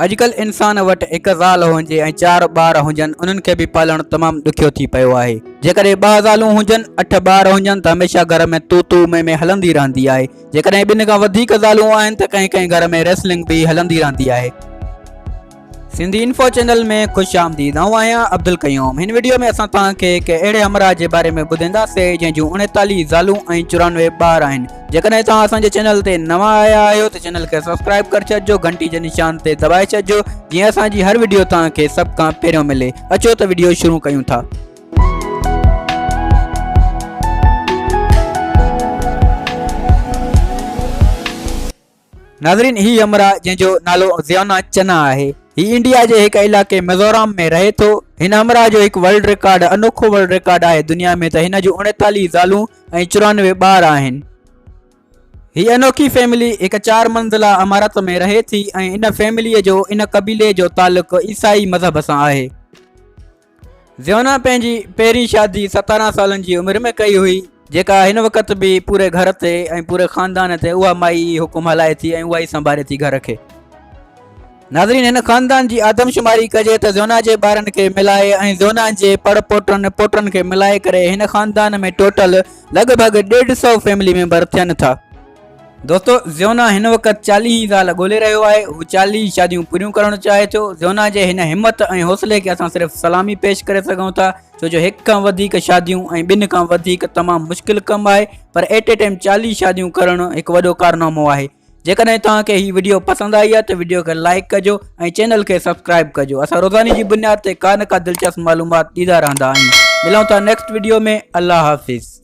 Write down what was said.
اڄڪلهه انسان وٽ هڪ زال هجي ۽ چار ٻار هجن انهن کي به پالڻ تمام ڏکيو ٿي پيو آهي. جيڪڏهن ٻه زالون هجن، اٺ ٻار هجن ته هميشه گهر ۾ تو تو مين مين هلندي رهندي آهي. جيڪڏهن ٻن کان وڌيڪ زالون آهن ته ڪنهن ڪنهن گهر ۾ ريسلنگ به هلندي رهندي آهي. سنڌي انفو چينل ۾ خوش آمديد آئون آهيان عبدالقيوم هن وڊيو ۾ اسان توهان کي هڪ اهڙي همراهه جي باري ۾ ٻڌائينداسي جنهن جون 39 زالون ۽ 94 ٻار آهن جيڪڏهن توهان اسان جي چينل تي نوان آيا آهيو ته چينل کي سبسڪرائب ڪري ڇڏجو گهنٽي جي نشان تي دٻائي ڇڏجو جيئن اسان جي هر وڊيو توهان کي سڀ کان پهريون ملي اچو ته وڊيو شروع ڪيون ٿا. ناظرين هي همراهه جنهن جو نالو زيونا چنا آهي هي انڊيا جي هڪ علائقي مزورام ۾ رهي ٿو هن همراهه جو هڪ ورلڊ رڪارڊ انوکو ورلڊ رڪارڊ آهي دنيا ۾ ته هن جون 39 زالون ۽ 94 ٻار آهن هي انوکي فيملي هڪ چار منزله عمارت ۾ رهي ٿي ۽ ان فيملي جو ان قبيلي جو تعلق عيسائي مذهب سان آهي زيونا پنهنجي پهرين شادي 17 سالن جي عمر ۾ ڪئي هئي، جيڪا هن وقت به پوري گهر تي ۽ پوري خاندان تي اها مائي ئي حڪم هلائي ٿي ۽ اها ئي سنڀاري ٿي گهر کي. ناظرين هن خاندان جي آدمشماري ڪجي ته زيونا جي ٻارن کي ملائي ۽ زيونا جي پڙ پوٽن پوٽن کي ملائي ڪري هن خاندان ۾ ٽوٽل لڳ ڀڳ ڏيڍ سئو فيملي ميمبر ٿين ٿا. دوستو زيونا هن وقت چاليهين زال ڳولي رهيو آهي هو چاليهه شاديون پوريون ڪرڻ چاهي ٿو زيونا جي هن همت ۽ حوصلي کي اسان صرف سلامي پيش ڪري سگهون ٿا ڇو جو هڪ کان وڌيڪ شاديون ۽ ٻن کان وڌيڪ تمام مشڪل ڪم آهي پر ايٽ اي ٽائيم چاليهه شاديون ڪرڻ هڪ وڏو ڪارنامو آهي جيڪڏهن توهان کي هي وڊيو پسند آئي آهي ته وڊيو کي لائڪ ڪجو ۽ چينل کي سبسڪرائب ڪجو اسان روزاني جي بنياد تي ڪا نه ڪا دلچسپ معلومات ڏيندا رهندا آهيون ملون ٿا نيڪسٽ وڊيو ۾ الله حافظ.